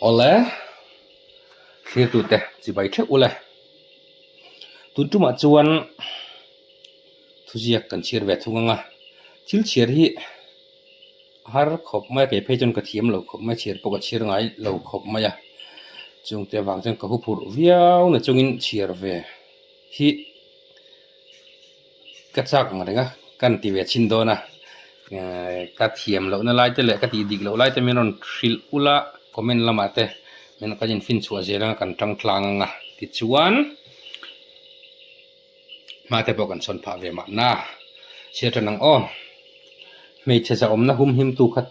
Awle, thlirtute chibai theuh ule. Tun tumah chuan thuziak kan chhiar ve thung ang a, thil chhiar hi a har khawp mai a, kei phei chuan ka thiam lo khawp mai a, chhiar pawh ka chhiar ngai lo khawp mai a, chungte avang chuan ka huphurh viau na chungin chhiar ve hi Ka chak ang reng a, ka han ti ve chhin dawn a, ka thiam lohna lai te leh ka tih dik loh lai te min rawn hrilh ula comment lamah te min kan infin chhuah zel anga kan tang tlang ang a tichuan hma te pawh kan sawn phah ve mahna chhiar tan ang aw. Hmeichhe zahawmna humhimtu kha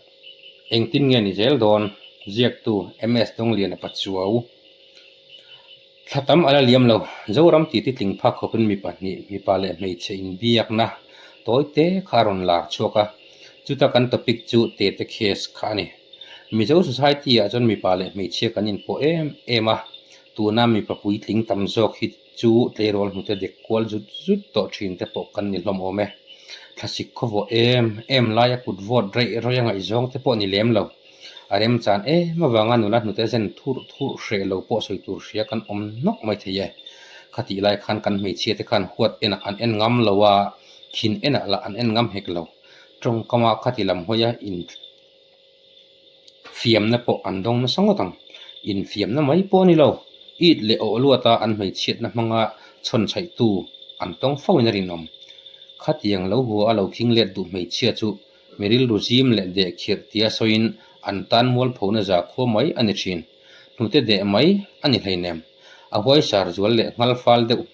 engtin nge ni zel dawn? Ziaktu MS Dawngliana Pachuau. Thla tam a la liam lo. Zoram titi tling phak khawpin mi pahnih, mipa leh hmeichhe inbiakna tawi te kha a rawn lar chhuak a. Chuta kan topic chu tete case kha a ni. Mizo society ah chuan mipa leh hmeichhia kan inpawh em em a, tuna mipa puitling tam zawk hi chu tleirawl hnute dek kual zut zut tawh thin te pawh kan ni hlawm awm e. Thlasik khawvawh em em laia kut vawt reih rawih a ngaihzawng te pawh ni lem lo. A remchan em avanga nula hnute zen thurh thurh hreh lo pawh sawi tur hria kan awm nawk mai thei e. Khatih lai khan kan hmeichhia te khan huat enah an en ngam lo a, thin enah lah an en ngam hek lo. Tawngkama khati lam hawia in fiamna pawh an dawng nasa ngawt ang. Infiamna mai pawh a ni lo, it leh awh luata an hmeichhiatna hmanga chhawn chhaihtu an tawng fo in a rinawm. Khatiang lo hua a lo khing let duh hmeichhia chu Mi rilru zim leh deh khirh tia sawiin an tan mualphona za khua mai a ni thin. Hnute deh mai a ni hleinem. A huaisar zual leh nghal fal deuh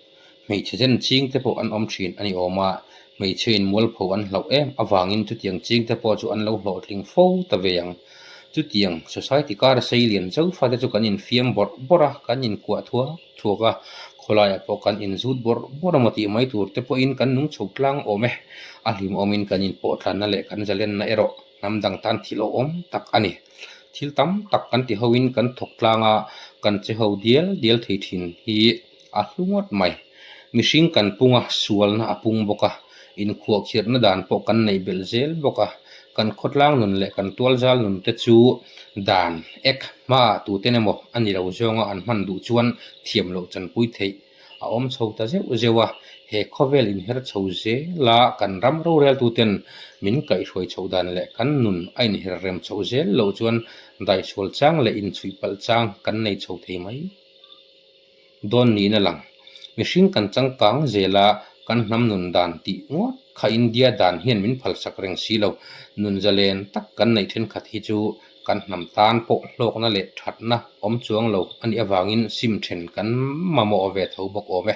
hmeichhe zen ching te pawh an awm thin a ni awm a, hmeichhein mualpho an hlauh em avangin chutiang ching te pawh chu an lo hlawhtling fo ta ve ang. Chutiang society kara sei lian zo fate chu kan infiam bawrh bawrh a, kan inkuah thuak thuak a, khawlaiah pawh kan inzut bawrh bawrh a maw tih mai tur te pawhin kan nung chho tlang awm e. A hlimawmin kan inpawhtlanna leh kan zalenna erawh hnam dang tan thil awhawm tak a ni. Thil tam tak kan ti hoin kan thawk tlang a, kan che ho dial dial thei thin hi a hlu ngawt mai. Mihring kan pung a, sualna a pung bawk a, inkhuahkhirhna dan pawh kan neih belh zel bawk a, kan khawtlang nun leh kan tualzal nun te chu dan ek hma tuten emaw a ni lo zawnga an hman duh chuan thiam loh chanpui theih a awm chho ta zeuh zeuh a, he khawvel inher chho zela kan ram roreltuten min kaihhruai chhoh dan leh kan nun a inher rem chhoh zel loh chuan daihsual chang leh inchhuih palh chang kan nei chho thei mai. Dawn niin a lang. Mihring kan changkang zela kan hnam nun dan tih ngawt kha India dan hian min phalsak reng si lo. Nun zalen tak kan neih thenkhat hi chu kan hnam tan pawh hlawkna leh thatna awm chuang lo a nih avangin sim then kan mamawh ve tho bawk awm e.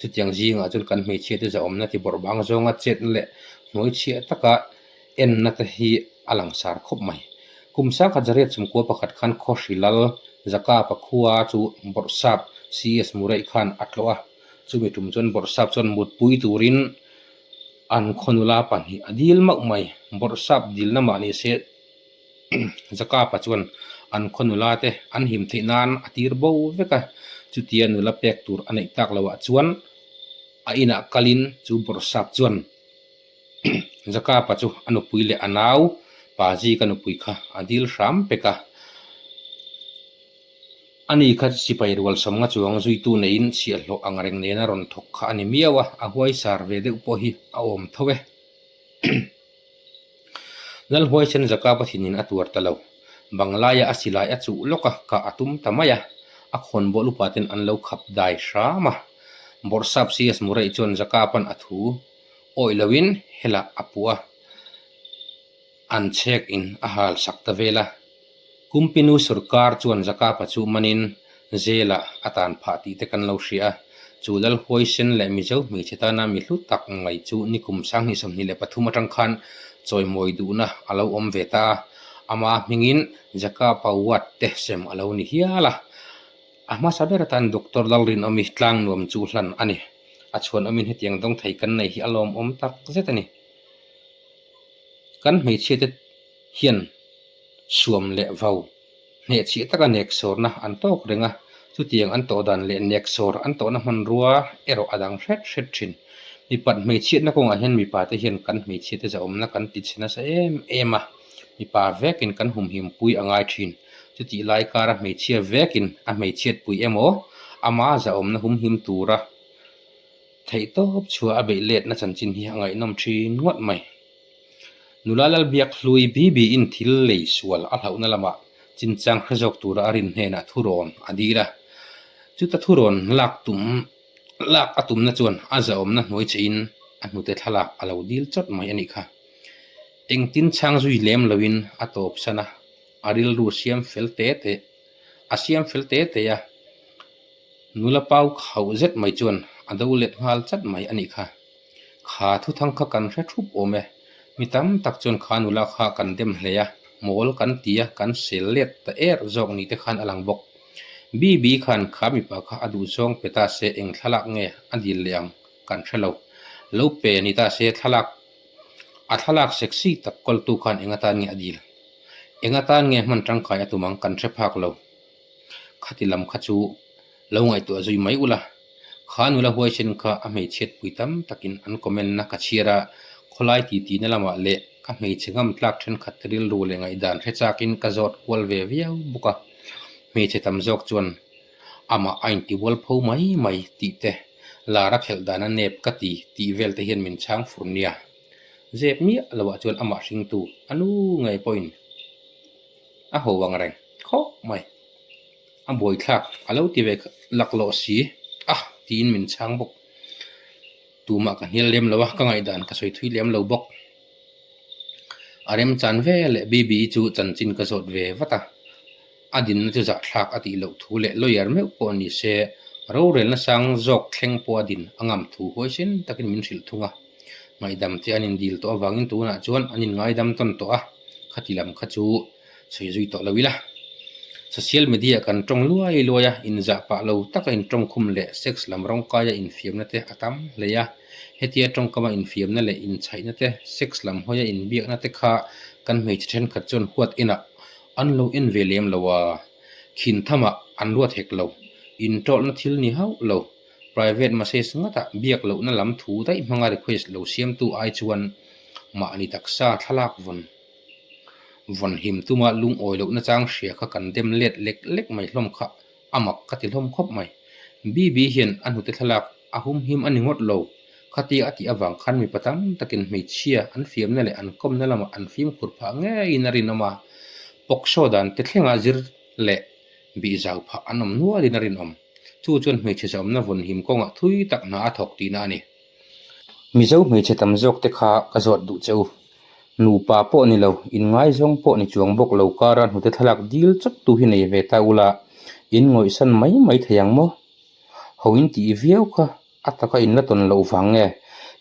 Chutiang zingah chuan kan hmeichhiate zahawmna ti bawrh bang zawnga chetna leh hnuaichhiah taka enna te hi a langsar khawp mai. Kum sangkhat zariat chumkua pakhat khan Khawhrilal Zaka Pakhua chu Bawrhsap CS Murray khan a tlawh a, chumi tum chuan Bawrhsap chuan mutpui turin an khawnula pahnih a dil mauh mai. Bawrhsap dilna mah ni se Zaka pa chuan an khawnula te an him theih nan a tir bo vek a, chutia nula pek tur a neih tak loh ah chuan a inah kalin chu Bawrhsap chuan Zakapa chu a nupui leh a nau Pazi ka nupui kha a dil hram pek a. Ani kha sipai rual sawmnga chuang zuitu neiin chhiahhlawh ang reng nena rawn thawk kha a ni miau a, a huaisar ve deuh pawh hi a awm tho e. Lalhuaisen Zakapa thinin a tuar ta lo. Banglaia a silai a chuh lawk a, kah a tum ta mai a, a khawnbawl upa ten an lo khap dai hram a. Bawrhsap CS Murray chuan Zakapa'n a thu Awih loin helah a puh a, an chhek in a hal sak ta vel a. Kumpinu sawrkar chuan Zakapa chu manin Zela a tan phah tih te kan lo hria a, chu Lal Huaisen leh Mizo hmeichhe tana mi hlu tak mai chu nikum sanghnih 23 atang khan chawimawi duhna a lo awm ve ta a, ama hmingin Zakapa Ward te sem a lo ni hial a. A hmasa ber atan Doctor Lalrinawmi tlangnuam chu hlan a ni. A chhuan awmin hetiang dawng thei kan nei hi a lawmawm tak zet a ni. Kan hmeichhia te hian suam leh vau hnehchhiah taka nek sawrna an tawk reng a, chutiang an tawh dan leh nek sawr an tawhna hmanrua erawh a dang hret hret thin. Mipat hmeichhiatna kawngah hian mipa te hian kan hmeichhia te zahawmna kan ti chhe nasa em em a, mipa vekin kan humhim pui a ngai thin. Chutih lai kara hmeichhia vekin a hmeichhiatpui emaw ama zahawmna humhim tura theihtawp chhuah a beih letna chanchin hi a ngaihnawm thin ngawt mai. Nula Lalbiak hlui Bibi-in thil lei sual a hlauhna lamah chinchang hre zawk tura a rin hnenah thurawn a dil a. Chuta thurawn lak tum lak a tumna chuan a zahawmna hnuai cheiin a hnute thlalak a lo dil chawt mai a nih kha. Engtin chhang zui lem loin a tawp san a, a rilru siam fel te te a siam fel te te a. Nula pau khauh zet mai chuan a do let nghal chat mai a nih kha. Kha thuthang kha kan hre thup awm e. Mi tam tak chuan kha nula kha kan dem hle a, mawl kan ti a, kan sel let ta er zawk ni te khan a lang bawk. BB khan kha mipa kha a duhzawng pe ta se eng thlalak nge a dil leh ang kan hre lo. Lo pe ni ta se thlalak a thlalak sexy tak kawltu khan eng atan nge a dil? Eng atan nge hman tangkai a tum ang kan hre phak lo. Khati lam kha chu lo ngaihtuah zui mai ula, kha nula huaisen kha a hmeichhiat pui tam takin an comment na ka chhiar a, khawlai titi na lamah leh ka hmeichhe ngam tlak thenkhat te rilru leh ngaihdan hre chakin ka zawt kual ve viau bawk a, hmeichhe tam zawk chuan amah a intibual pho mai mai tih te, lar a khelh dan a nep ka ti tih vel te hian min chhang fur nia. Zep miah loah chuan amah hringtu a nu ngei pawhin a ho ang reng khawp mai. A buaithlak a lo ti ve laklawh si a tiin min chhang bawk. Tumah ka hnial lem lo a, ka ngaihdan ka sawi thui lem lo bawk. A remchan ve leh Bibi chu chanchin ka zawt ve vat a, a dinna chu zahthlak a tih loh thu leh lawyer meuh pawh ni se rorelna sang zawk thleng pawh a din a ngam thu huaisen takin min hrilh thung a. Ngaihdam te an indil tawh avangin tunah chuan an inngaidam tawn tawh a, khati lam kha chu sawi zui tawh lo ila. Social media kan tawng luai luai a, inzah pah lo taka intawngkhum leh sex lam rawngkaia infiamna te a tam hle a. Hetia tawngkama infiamna leh inchhaihna te, sex lam hawia inbiakna te kha kan hmeichhe thenkhat chuan huat enah an lo en ve lem lo a, khin thamah an ruat hek lo, intawlhna thil ni hauh lo. Private message ngatah biak lohna lam thu daih hmanga request lo siamtu ai chuan mahni taksa thlalak vawn vawn him tuma lungawi lohna chang hria kha kan dem let lek lek mai hlawm kha a mak ka ti hlawm khawp mai. BB hian a hnute thlalak a hum him a ni ngawt lo. Khatia a tih avang khan mipa tam takin hmeichhia an fiamna leh an kawmna lamah an fimkhur phah ngeiin a rinawm a, POCSO dan te thlenga zir leh bih zau phah an awm nualin a rinawm. Chu chuan hmeichhe zawmna vawn him kawngah thui tak hna a thawk tihna a ni. Mizo hmeichhe tam zawk te kha ka zawt duh che u. Nupa pawh ni lo, inngaizawng pawh ni chuang bawk lo kara hnute thlalak dil chawt tu hi nei ve ta ula, in ngawihsan mai mai thei ang maw? Ho in tih viau kha a taka in la tawn loh vang nge?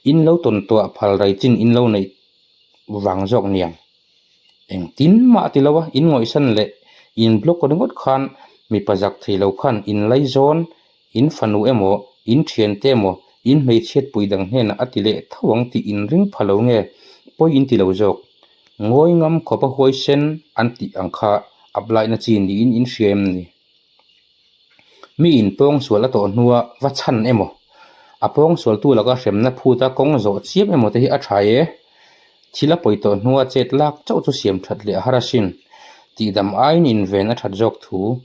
In lo tawn tuah phal rai chin in lo neih vang zawk niang? Engtin mah ti lo a, in ngawihsan leh in block ringawt khan mipa zak thei lo khan in laizawn In fanu emaw, in thiante emaw, in hmeichhiatpui dang hnenah a ti leh tho ang tih in ring pha lo nge? Pawi in ti lo zawk. Ngawi ngam khawpa huaisen an tih ang kha apply na chi niin in hria em ni? Mi in pawngsual a tawh hnua va chhan emaw, a pawngsualtu laka hremna phuta kawng zawh chiam emaw te hi a tha e. Thil a pawi tawh hnua chet lak chauh chu siam that leh a har asin. Tihdam aiin inven a that zawk thu.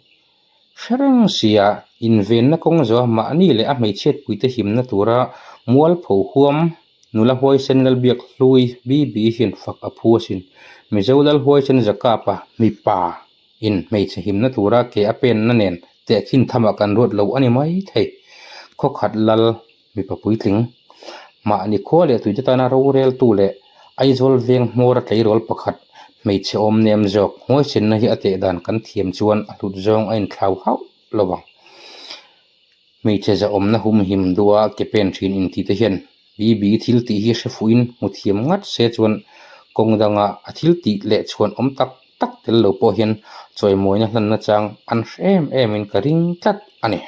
Hre reng sia, invenna kawng zawha mahni leh a hmeichhiatpuite himna tura mualpho huam nula huaisen Lalbiak Hlui BB hian fak a phu asin. Mizo Lal huaisen Jakapa mipa in hmeichhe himna tura ke a penna nen tehkhin thamah kan ruat lo a ni mai thei. Khawkhat Lal mipa puitling, mahni khua leh tuite tana roreltu leh Aizawl veng hmawra tleirawl pakhat hmeichhe awm nem zawk huaisenna hi a teh dan kan thiam chuan a hlut zawng a inthlau hauh lo ang. Hmeichhe zahawmna humhim duha ke pen thin intih te hian BB thil tih hi hre fuhin hmu thiam ngat se chuan kawng danga a thil tih leh chhuan awm tak tak tel lo pawh hian chawimawina hlanna chang an hre em em in ka ring tlat a ni.